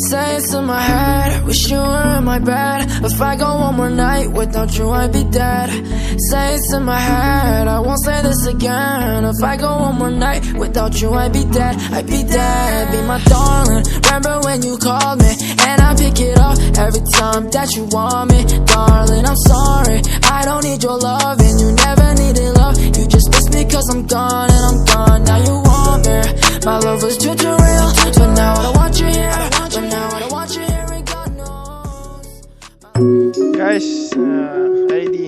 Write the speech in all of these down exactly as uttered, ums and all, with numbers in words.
Say it's in my head, wish you were in my bed. If I go one more night without you, I'd be dead. Say it's in my head, I won't say this again. If I go one more night without you, I'd be dead. I'd be dead. Be my darling. Remember when you called me and I pick it up every time that you want me, darling. I'm sorry, I don't need your love and you never needed love. You just miss me 'cause I'm gone and I'm gone. Now you want me. My love was too too real, but now I don't want you here. But now I don't want you here, and God knows. Guys, ꯑꯩꯗꯤ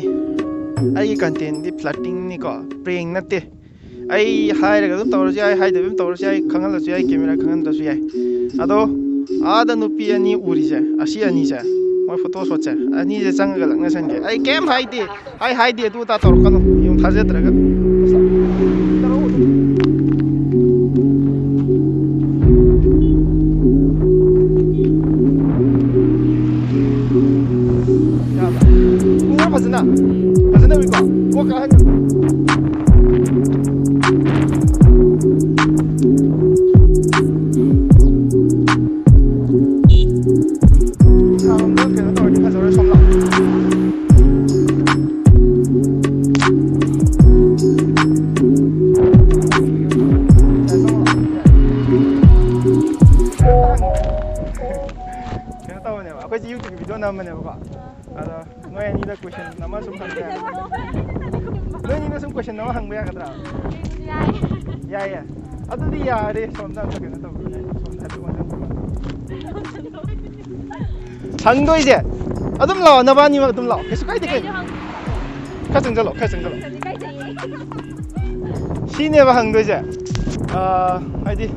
ꯑꯩꯒꯤ ꯀꯟꯇꯦꯟꯗꯤ ꯐ꯭ꯂꯔꯇꯤꯡꯅꯤꯀꯣ, ꯄ꯭ꯔꯦꯡ ꯅꯠꯇꯦ꯫ ꯑꯩ ꯍꯥꯏꯔꯒ ꯑꯗꯨꯝ ꯇꯧꯔꯁꯨ ꯌꯥꯏ, ꯍꯥꯏꯗꯕꯤ ꯑꯗꯨꯝ ꯇꯧꯔꯁꯨ ꯌꯥꯏ, ꯈꯪꯍꯜꯂꯁꯨ ꯌꯥꯏ, ꯀꯦꯃꯦꯔꯥ ꯈꯪꯍꯟꯗ꯭ꯔꯁꯨ ꯌꯥꯏ꯫ ꯑꯗꯣ ꯑꯥꯗ ꯅꯨꯄꯤ ꯑꯅꯤ ꯎꯔꯤꯁꯦ, ꯑꯁꯤ ꯑꯅꯤꯁꯦ, ꯃꯣꯏ ꯐꯣꯇꯣ ꯁꯣꯠꯁꯦ ꯑꯅꯤꯁꯦ ꯆꯪꯉꯒ ꯂꯛꯅꯁꯟꯒꯦ꯫ ꯑꯩ ꯀꯩꯝ ꯍꯥꯏꯗꯦ꯫ ꯑꯩ ꯍꯥꯏꯗꯤ ꯑꯗꯨ ꯑꯗꯥ ꯇꯧꯔꯛꯀꯅꯨ, ꯌꯨꯝ ꯊꯥꯖꯗ꯭ꯔꯒ꯫ ꯌꯥꯕ꯭ꯔꯥ? ꯎꯕ꯭ꯔꯥ ꯐꯖꯅ? ꯐꯖꯅ ꯎꯏꯀꯣ? ꯀꯣꯛ ꯀꯥ ꯍꯟ-, ꯀꯩꯅꯣ ꯇꯧꯔꯗꯤ ꯐꯖꯔꯣꯏ, ꯁꯣꯝ ꯂꯥꯛꯑꯣ꯫ ꯀꯩꯅꯣ ꯇꯧꯕꯅꯦꯕ, ꯑꯩꯈꯣꯏꯁꯦ YouTube video ꯅꯝꯕꯅꯦꯕꯀꯣ꯫ ꯑꯗꯣ ꯅꯣꯏ ꯑꯅꯤꯗ question ꯑꯃ ꯁꯨꯝ ꯍꯪꯕ ꯌꯥꯒꯗ꯭ꯔꯥ? ꯅꯣꯏ ꯑꯅꯤꯗ ꯁꯨꯝ question ꯑꯃ ꯍꯪꯕ ꯌꯥꯒꯗ꯭ꯔꯥ? ꯌꯥꯏꯌꯦ꯫ ꯑꯗꯨꯗꯤ ꯌꯥꯔꯦ, ꯁꯣꯝꯗ ꯑꯝꯇ ꯀꯩꯅꯣ ꯇꯧꯕꯤꯌꯨꯅꯦ, ꯁꯣꯝꯗ ꯍꯥꯏꯐꯦꯠ ꯑꯣꯟꯁꯤꯟꯕꯤꯌꯣ꯫ ꯍꯪꯗꯣꯏꯁꯦ ꯑꯗꯨꯝ ꯂꯥꯛꯑꯣ, ꯅꯕꯥꯅꯤꯃꯛ ꯑꯗꯨꯝ ꯂꯥꯛꯑꯣ, ꯀꯩꯁꯨ ꯀꯥꯏꯗꯦ ꯀꯩꯅꯣ꯫ ꯈꯔ ꯆꯪꯁꯤꯜꯂꯣ, ꯈꯔ ꯆꯪꯁꯤꯜꯂꯣ꯫ ꯁꯤꯅꯦꯕ ꯍꯪꯗꯣꯏꯁꯦ꯫ ꯑꯥ, ꯍꯥꯏꯗꯤ,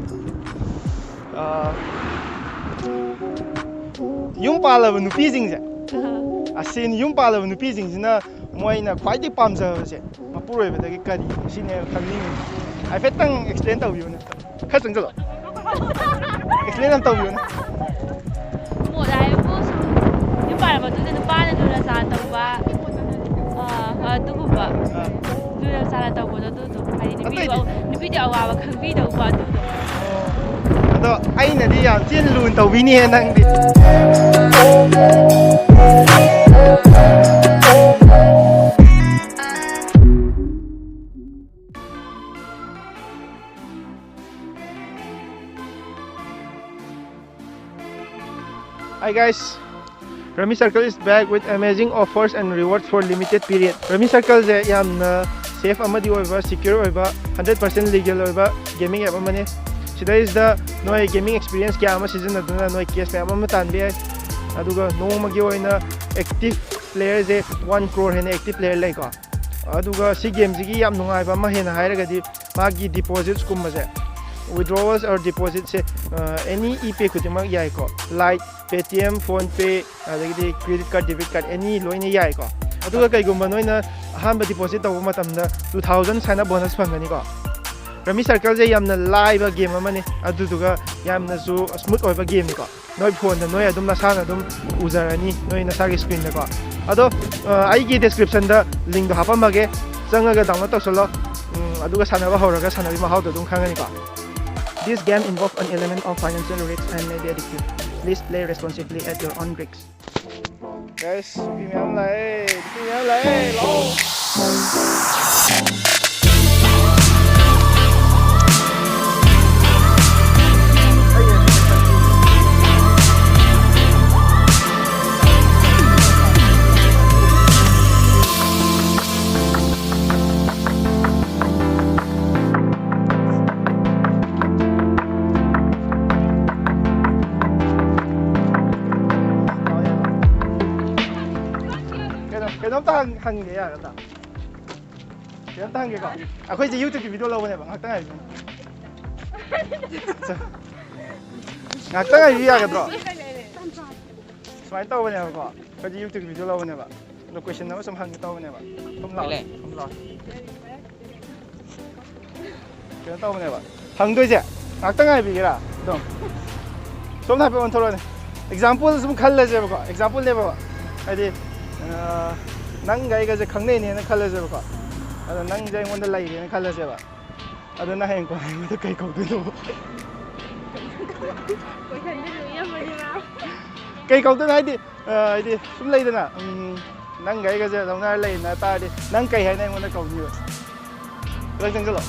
ꯑꯥ, ꯌꯨꯝ ꯄꯥꯜꯂꯕ ꯅꯨꯄꯤꯁꯤꯡꯁꯦ, ꯑꯁꯤꯅꯤ, ꯌꯨꯝ ꯄꯥꯜꯂꯕ ꯅꯨꯄꯤꯁꯤꯡꯁꯤꯅ ꯃꯣꯏꯅ ꯈ꯭ꯋꯥꯏꯗꯒꯤ ꯄꯥꯝꯖꯕꯁꯦ ꯃꯄꯨꯔꯣꯏꯕꯗꯒꯤ ꯀꯔꯤ, ꯁꯤꯅꯦ ꯈꯪꯅꯤꯡꯉꯤꯁꯦ꯫ ꯍꯥꯏꯐꯦꯠꯇꯪ explain ꯇꯧꯕꯤꯌꯨꯅꯦ꯫ ꯈꯔ ꯆꯪꯁꯤꯜꯂꯣ꯫ Explain ꯑꯝ ꯇꯧꯕꯤꯌꯨꯅꯦ꯫ ꯃꯣꯠ ꯍꯥꯏꯕꯨ ꯁꯨꯝ ꯌꯨꯝ ꯄꯥꯜꯂꯕ ꯃꯇꯨꯡꯗ ꯅꯨꯄꯥꯅ ꯂꯨꯅ ꯆꯥꯟ ꯇꯧꯕ, ꯑꯥ, ꯑꯗꯨꯒꯨꯝꯕ ꯑꯥ꯫ ꯂꯨꯅ ꯆꯥꯟꯅ ꯇꯧꯕꯗꯣ ꯑꯗꯨꯗꯣ꯫ ꯍꯥꯏꯗꯤ ꯅꯨꯄꯤꯗꯤ ꯑꯇꯩꯗꯤ? ꯋꯥ-, ꯅꯨꯄꯤꯗꯤ ꯑꯋꯥꯕ ꯈꯪꯕꯤꯗꯧꯕ ꯑꯗꯨꯗꯣ꯫ ꯑꯣ꯫ ꯑꯗꯣ ꯑꯩꯅꯗꯤ ꯌꯥꯝ ꯊꯤꯅ ꯂꯨꯅ ꯇꯧꯕꯤꯅꯤꯍꯦ ꯅꯪꯗꯤ꯫ Hi guys, Rummy Circle is back with amazing offers and rewards for limited period. Rummy Circle ꯁꯦ ꯌꯥꯝꯅ safe ꯑꯃꯗꯤ ꯑꯣꯏꯕ, secure ꯑꯣꯏꯕ, hundred percent legal ꯑꯣꯏꯕ gaming app ꯑꯃꯅꯤ꯫ ꯁꯤꯗꯩꯁꯤꯗ ꯅꯣꯏ gaming experience ꯀꯌꯥ ꯑꯃ ꯁꯤꯖꯤꯟꯅꯗꯨꯅ ꯅꯣꯏ cash ꯃꯌꯥꯝ ꯑꯃ ꯇꯥꯟꯕ ꯌꯥꯏ꯫ ꯑꯗꯨꯒ ꯅꯣꯡꯃꯒꯤ ꯑꯣꯏꯅ active player ꯁꯦ one crore ꯍꯦꯟꯅ active player ꯂꯩꯀꯣ꯫ ꯑꯗꯨꯒ ꯁꯤ game ꯁꯤꯒꯤ ꯌꯥꯝ ꯅꯨꯡꯉꯥꯏꯕ ꯑꯃ ꯍꯦꯟꯅ ꯍꯥꯏꯔꯒꯗꯤ ꯃꯥꯒꯤ deposits ꯀꯨꯝꯕꯁꯦ, withdrawals or deposits ꯁꯦ, ꯑ, any ꯏ ꯄꯦ ꯈꯨꯗꯤꯡꯃꯛ ꯌꯥꯏꯀꯣ, like Paytm, PhonePe, ꯑꯗꯒꯤꯗꯤ credit card, debit card, any ꯂꯣꯏꯅ ꯌꯥꯏꯀꯣ꯫ ꯑꯗꯨꯒ ꯀꯩꯒꯨꯝꯕ ꯅꯣꯏꯅ ꯑꯍꯥꯟꯕ deposit ꯇꯧꯕ ꯃꯇꯝꯗ two thousand sign up bonus ꯐꯪꯒꯅꯤꯀꯣ꯫ Rummy Circle ꯁꯦ ꯌꯥꯝꯅ ꯂꯥꯏꯕ game ꯑꯃꯅꯤ, ꯑꯗꯨꯗꯨꯒ ꯌꯥꯝꯅꯁꯨ smooth ꯑꯣꯏꯕ game ꯅꯤꯀꯣ꯫ ꯅꯣꯏ phone ꯗ ꯅꯣꯏ ꯑꯗꯨꯝ ꯅꯁꯥꯅ ꯑꯗꯨꯝ ꯎꯖꯔꯅꯤ ꯅꯣꯏ ꯅꯁꯥꯒꯤ screen ꯗꯀꯣ꯫ ꯑꯗꯣ, ꯑ, ꯑꯩꯒꯤ description ꯗ link ꯗꯣ ꯍꯥꯞꯄꯝꯃꯒꯦ, ꯆꯪꯉꯒ download ꯇꯧꯁꯜꯂꯣ꯫ ꯎꯝ, ꯑꯗꯨꯒ ꯁꯥꯟꯅꯕ ꯍꯧꯔꯒ ꯁꯥꯟꯅꯕꯒꯤ ꯃꯍꯥꯎꯗꯣ ꯑꯗꯨꯝ ꯈꯪꯉꯅꯤꯀꯣ꯫ This game involve an element of financial risk and may be addictive. Please play responsibly at your own risk. Guys, ꯅꯨꯄꯤ ꯃꯌꯥꯝ ꯂꯥꯛꯑꯦ, ꯅꯨꯄꯤ ꯃꯌꯥꯝ ꯂꯥꯛꯑꯦ, ꯂꯥꯛꯑꯣ꯫ ꯀꯩꯅꯣ, ꯀꯩꯅꯣꯝꯇ ꯍꯪ-, ꯍꯪꯒꯦ ꯌꯥꯒꯗ꯭ꯔꯥ? ꯀꯩꯅꯣꯝꯇ ꯍꯪꯒꯦꯀꯣ꯫ ꯑꯩꯈꯣꯏꯁꯦ YouTube ꯀꯤ video ꯂꯧꯕꯅꯦꯕ, ꯉꯥꯛꯇꯪ ꯉꯥꯏꯕꯤꯌꯨ꯫ ꯉꯥꯛꯇꯪ ꯉꯥꯏꯕꯤꯌꯨ ꯌꯥꯒꯗ꯭ꯔꯣ? ꯁꯨꯃꯥꯏꯅ ꯇꯧꯕꯅꯦꯕꯀꯣ, ꯑꯩꯈꯣꯏꯁꯦ YouTube ꯀꯤ video ꯂꯧꯕꯅꯦꯕ꯫ ꯑꯗꯣ question ꯑꯃ ꯁꯨꯝ ꯍꯪꯒꯦ ꯇꯧꯕꯅꯦꯕ꯫ ꯁꯨꯝ ꯂꯥꯛꯑꯣ, ꯂꯩ꯫ ꯁꯨꯝ ꯂꯥꯛꯑꯣ꯫ ꯀꯩꯅꯣ ꯇꯧꯕꯅꯦꯕ꯫ ꯍꯪꯗꯣꯏꯁꯦ ꯉꯥꯛꯇꯪ ꯉꯥꯏꯕꯤꯒꯦꯔꯥ? ꯑꯗꯨꯝ ꯁꯣꯝꯗ ꯍꯥꯏꯐꯦꯠ ꯑꯣꯟꯊꯣꯔꯛꯑꯣꯅꯦ꯫ Example ꯁꯨꯝ ꯈꯜꯂꯁꯦꯕꯀꯣ, example ꯅꯦꯕ꯫ ꯍꯥꯏꯗꯤ, ꯑ, ꯅꯪꯒ ꯑꯩꯒꯁꯦ ꯈꯪꯅꯩꯅꯦꯅ ꯈꯜꯂꯁꯦꯕꯀꯣ꯫ ꯑꯗꯣ ꯅꯪꯁꯦ ꯑꯩꯉꯣꯟꯗ ꯂꯩꯔꯦꯅ ꯈꯜꯂꯁꯦꯕ꯫ ꯑꯗꯣ ꯅꯪ ꯍꯌꯦꯡ ꯀꯣꯟꯅ ꯑꯩꯉꯣꯟꯗ ꯀꯩ ꯀꯧꯗꯣꯏꯅꯣ? ꯀꯣꯏꯁꯟꯗꯤ ꯂꯨꯏ ꯌꯥꯝꯕꯅꯤꯅ꯫ ꯀꯩ ꯀꯧꯗꯣꯏꯅꯣ ꯍꯥꯏꯗꯤ, ꯑ, ꯍꯥꯏꯗꯤ ꯁꯨꯝ ꯂꯩꯗꯅ, ꯎꯝ, ꯅꯪꯒ ꯑꯩꯒꯁꯦ ꯂꯧꯅꯔ ꯂꯩꯅ ꯇꯥꯔꯗꯤ ꯅꯪ ꯀꯩ ꯍꯥꯏꯅ ꯑꯩꯉꯣꯟꯗ ꯀꯧꯅꯤꯕ? ꯈꯤꯇꯪ ꯆꯪꯁꯤꯜꯂꯣ꯫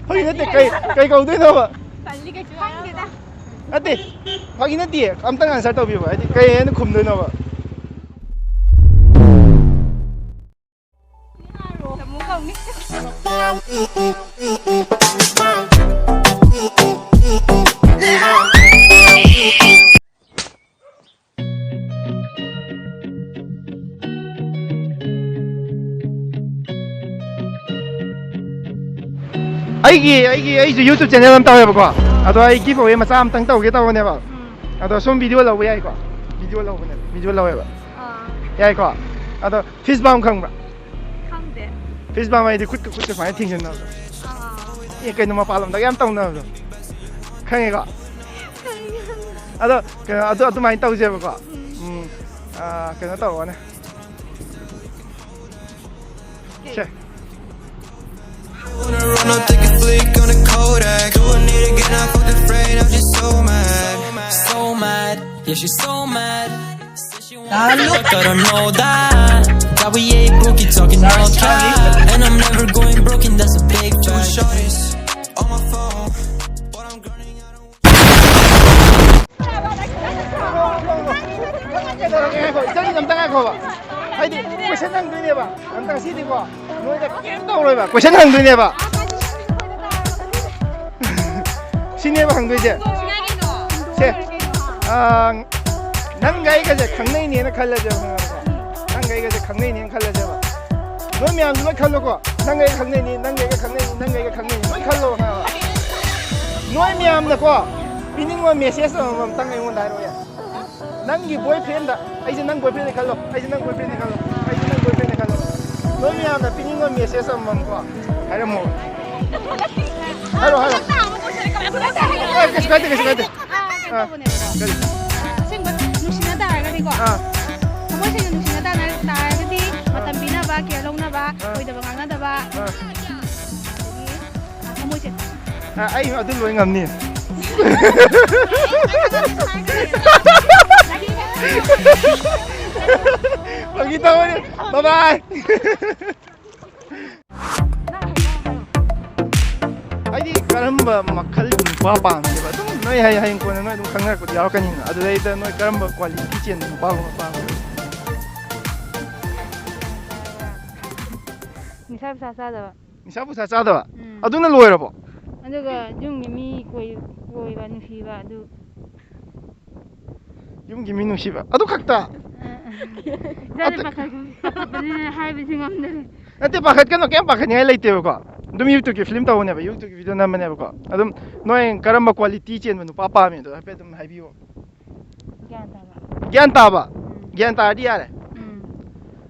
ꯐꯥꯒꯤ ꯅꯠꯇꯦ, ꯀꯩ, ꯀꯩ ꯀꯧꯗꯣꯏꯅꯣꯕ? ꯇꯜꯂꯤ ꯀꯩꯁꯨ ꯍꯥꯏꯔꯛꯑꯣꯏ꯫ ꯅꯠꯇꯦ, ꯐꯥꯒꯤ ꯅꯠꯇꯦ, ꯑꯝꯇꯪ ꯑꯟꯁꯔ ꯇꯧꯕꯤꯌꯨꯕ, ꯍꯥꯏꯗꯤ ꯀꯩ ꯍꯥꯏꯅ ꯈꯨꯝꯗꯣꯏꯅꯣꯕ? ꯇꯥꯃꯣ ꯀꯧꯅꯤ꯫ ꯑꯩꯒꯤ, ꯑꯩꯒꯤ, ꯑꯩꯁꯨ YouTube channel ꯑꯃ ꯇꯧꯋꯦꯕꯀꯣ꯫ ꯑꯗꯣ ꯑꯩ give away ꯃꯆꯥ ꯑꯝꯇꯪ ꯇꯧꯒꯦ ꯇꯧꯕꯅꯦꯕ꯫ ꯎꯝ꯫ ꯑꯗꯣ ꯁꯨꯝ video ꯂꯧꯕ ꯌꯥꯏꯀꯣ? Video ꯂꯧꯕꯅꯦ, video ꯂꯧꯋꯦꯕ꯫ ꯑꯥ꯫ ꯌꯥꯏꯀꯣ? ꯑꯗꯣ fist bump ꯈꯪꯕ꯭ꯔꯥ? ꯈꯪꯗꯦ꯫ Fist bump ꯍꯥꯏꯗꯤ ꯈꯨꯠꯀ ꯈꯨꯠꯀ ꯁꯨꯃꯥꯏꯅ ꯊꯦꯡꯖꯤꯟꯅꯕꯗꯣ꯫ ꯑꯥ꯫ ꯑꯦ, ꯀꯩꯅꯣ, ꯃꯄꯥꯟ ꯂꯝꯗꯒ ꯌꯥꯝ ꯇꯧꯅꯕꯗꯣ꯫ ꯈꯪꯉꯦꯀꯣ? ꯈꯪꯉꯦ, ꯈꯪꯉꯦ꯫ ꯑꯗꯣ ꯀꯩꯅꯣ, ꯑꯗꯨ ꯑꯗꯨꯃꯥꯏꯅ ꯇꯧꯁꯦꯕꯀꯣ꯫ ꯎꯝ꯫ ꯎꯝ, ꯑꯥ, ꯀꯩꯅꯣ ꯇꯧꯔꯣꯅꯦ꯫ ꯀꯩ? ꯁꯦ꯫ Wanna run up, take a flick on the Kodak. Doing it again, I fucked the frame, I'm just so mad. So mad, yeah, she's so mad. Said she wants to fuck, I don't know that. That we ain't broke, you talking all that. And I'm never going broken, that's a big fact. Two shorties on my phone, but I'm grinding, I don't ꯉꯥꯏꯈꯣ, ꯏꯆꯟ, ꯑꯝꯇ ꯉꯥꯏꯈꯣꯕ꯫ ꯍꯥꯏꯗꯤ, question ꯍꯪꯗꯣꯏꯅꯦꯕ꯫ ꯑꯝꯇ ꯉꯁꯤꯗꯤꯀꯣ, ꯅꯣꯏꯗ ꯀꯩꯝ ꯇꯧꯔꯣꯏꯕ꯫ Question ꯍꯪꯗꯣꯏꯅꯦꯕ꯫ ꯁꯤꯅꯦꯕ ꯍꯪꯗꯣꯏꯁꯦ꯫ ꯁꯦ, ꯑꯥ, ꯅꯪꯒ ꯑꯩꯒꯁꯦ ꯈꯪꯅꯩꯅꯦꯅ ꯈꯜꯂꯁꯦꯕ, ꯈꯪꯉꯕꯀꯣ? ꯅꯪꯒ ꯑꯩꯒꯁꯦ ꯈꯪꯅꯩꯅꯦꯅ ꯈꯜꯂꯁꯦꯕ꯫ ꯅꯣꯏ ꯃꯌꯥꯝꯁꯨ ꯂꯣꯏ ꯈꯜꯂꯣꯀꯣ꯫ ꯅꯪꯒ ꯑꯩꯒ ꯈꯪꯅꯩꯅꯤ, ꯅꯪꯒ ꯑꯩꯒ ꯈꯪꯅꯩꯅꯤ, ꯅꯪꯒ ꯑꯩꯒ ꯈꯪꯅꯩꯅꯤ꯫ ꯂꯣꯏ ꯈꯜꯂꯣ, ꯈꯪꯉꯕ? ꯅꯣꯏ ꯃꯌꯥꯝꯅꯀꯣ, ꯄꯤꯅꯤꯡꯕ message ꯑꯃꯃꯝꯇꯪ ꯑꯩꯉꯣꯟꯗ ꯍꯥꯏꯔꯛꯑꯣ ꯌꯥꯏ꯫ ꯅꯪꯒꯤ boyfriendꯗ, ꯑꯩꯁꯦ ꯅꯪ boyfriendꯅꯦ ꯈꯜꯂꯣ, ꯑꯩꯁꯦ ꯅꯪ boyfriendꯅꯦ ꯈꯜꯂꯣ, ꯑꯩꯁꯦ ꯅꯪ boyfriendꯅꯦ ꯈꯜꯂꯣ꯫ ꯅꯣꯏ ꯃꯌꯥꯝꯅ ꯄꯤꯅꯤꯡꯕ message ꯑꯃꯃꯝꯀꯣ ꯍꯥꯏꯔꯝꯃꯣ꯫ ꯍꯥꯏꯔꯣ, ꯍꯥꯏꯔꯣ꯫ ꯑꯦ, ꯀꯩꯁꯨ ꯀꯥꯏꯗꯦ, ꯀꯩꯁꯨ ꯀꯥꯏꯗꯦ꯫ ꯑꯥ, ꯀꯩꯅꯣ ꯑꯥ, ꯇꯧꯕꯅꯦꯕꯀꯣ꯫ ꯀꯔꯤ? ꯑꯁꯦꯡꯕ ꯅꯨꯡꯁꯤ ꯀꯣ? ꯑꯥ꯫ ꯊꯃꯣꯏ ꯁꯦꯡꯅ ꯅꯨꯡꯁꯤꯅ ꯇꯥꯟꯅ-, ꯇꯥꯔꯒꯗꯤ ꯃꯇꯝ ꯄꯤꯅꯕ, ꯀꯤꯌꯔ ꯂꯧꯅꯕ, ꯑꯥ꯫ ꯑꯣꯏꯗꯕ ꯉꯥꯡꯅꯗꯕ꯫ ꯑꯥ꯫ ꯑꯗꯒꯤ, ꯑꯥ, ꯊꯃꯣꯏ ꯁꯦꯡꯅ꯫ ꯑꯥ, ꯑꯩ ꯑꯗꯨ ꯂꯣꯏ ꯉꯝꯅꯤ꯫ ꯐꯥꯒꯤ ꯇꯧꯕꯅꯤ꯫ ꯕꯥꯏ ꯕꯥꯏ꯫ ꯍꯥꯏꯗꯤ ꯀꯔꯝꯕ ꯃꯈꯜꯒꯤ ꯅꯨꯄꯥ ꯄꯥꯝꯒꯦꯕ? ꯑꯗꯨꯝ ꯅꯣꯏ ꯍꯌꯦꯡ, ꯍꯌꯦꯡ ꯀꯣꯟꯅ ꯅꯣꯏ ꯑꯗꯨꯝ ꯈꯪꯅꯔꯛꯄꯗꯤ ꯌꯥꯎꯔꯛꯀꯅꯤꯅ, ꯑꯗꯨꯗꯩꯗ ꯅꯣꯏ ꯀꯔꯝꯕ ꯀ꯭ꯋꯥꯂꯤꯇꯤ ꯆꯦꯟꯕ ꯅꯨꯄꯥꯒꯨꯝꯕ ꯄꯥꯝꯒꯦꯕ? ꯅꯤꯁꯥ ꯄꯨꯁꯥ ꯆꯥꯗꯕ꯫ ꯅꯤꯁꯥ ꯄꯨꯁꯥ ꯆꯥꯗꯕ? ꯎꯝ꯫ ꯑꯗꯨꯅ ꯂꯣꯏꯔꯕꯣ? ꯑꯗꯨꯒ ꯌꯨꯝꯒꯤ ꯃꯤ ꯀꯣꯏ-, ꯀꯣꯏꯕ, ꯅꯨꯡꯁꯤꯕ ꯑꯗꯨ꯫ ꯌꯨꯝꯒꯤ ꯃꯤ ꯅꯨꯡꯁꯤꯕ ꯑꯗꯨ ꯈꯛꯇ? ꯏꯆꯥꯁꯦ ꯑꯇꯩ ꯄꯥꯈꯠ-, ꯄꯥꯈꯠꯄꯅꯤꯅ ꯍꯥꯏꯕꯁꯤ ꯉꯝꯗꯔꯦ꯫ ꯅꯠꯇꯦ, ꯄꯥꯈꯠꯀꯅꯨ, ꯀꯩꯝ ꯄꯥꯈꯠꯅꯤꯡꯉꯥꯏ ꯂꯩꯇꯦꯕꯀꯣ꯫ ꯑꯗꯨꯝ YouTubeꯀꯤ ꯐꯤꯂꯝ ꯇꯧꯕꯅꯦꯕ, YouTubeꯀꯤ ꯚꯤꯗꯤꯑꯣ ꯅꯝꯕꯅꯦꯕꯀꯣ꯫ ꯑꯗꯨꯝ ꯅꯣꯏ ꯀꯔꯝꯕ ꯀ꯭ꯋꯥꯂꯤꯇꯤ ꯆꯦꯟꯕ ꯅꯨꯄꯥ ꯄꯥꯝꯃꯤ ꯑꯗꯣ ꯍꯥꯏꯐꯦꯠ ꯑꯗꯨꯝ ꯍꯥꯏꯕꯤꯌꯣ꯫ ꯒ꯭ꯌꯥꯟ ꯇꯥꯕ꯫ ꯒ꯭ꯌꯥꯟ ꯇꯥꯕ? ꯎꯝ꯫ ꯒ꯭ꯌꯥꯟ ꯇꯥꯔꯗꯤ ꯌꯥꯔꯦ꯫ ꯎꯝ꯫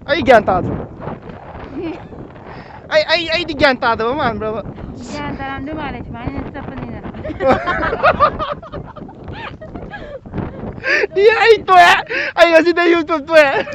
ꯑꯩ ꯒ꯭ꯌꯥꯟ ꯇꯥꯗ꯭ꯔꯣ? ꯑꯩ, ꯑꯩ, ꯑꯩꯗꯤ ꯒ꯭ꯌꯥꯟ ꯇꯥꯗꯕ ꯃꯥꯟꯕ꯭ꯔꯕ? ꯒ꯭ꯌꯥꯟ ꯇꯥꯔꯝꯗꯣꯏ ꯃꯥꯜꯂꯦ, ꯁꯨꯃꯥꯏꯅ ꯆꯠꯄꯅꯤꯅ꯫ ꯏ, ꯑꯩ ꯇꯣꯛꯑꯦ꯫ ꯑꯩ ꯉꯁꯤꯗꯩ YouTube ꯇꯣꯛꯑꯦ꯫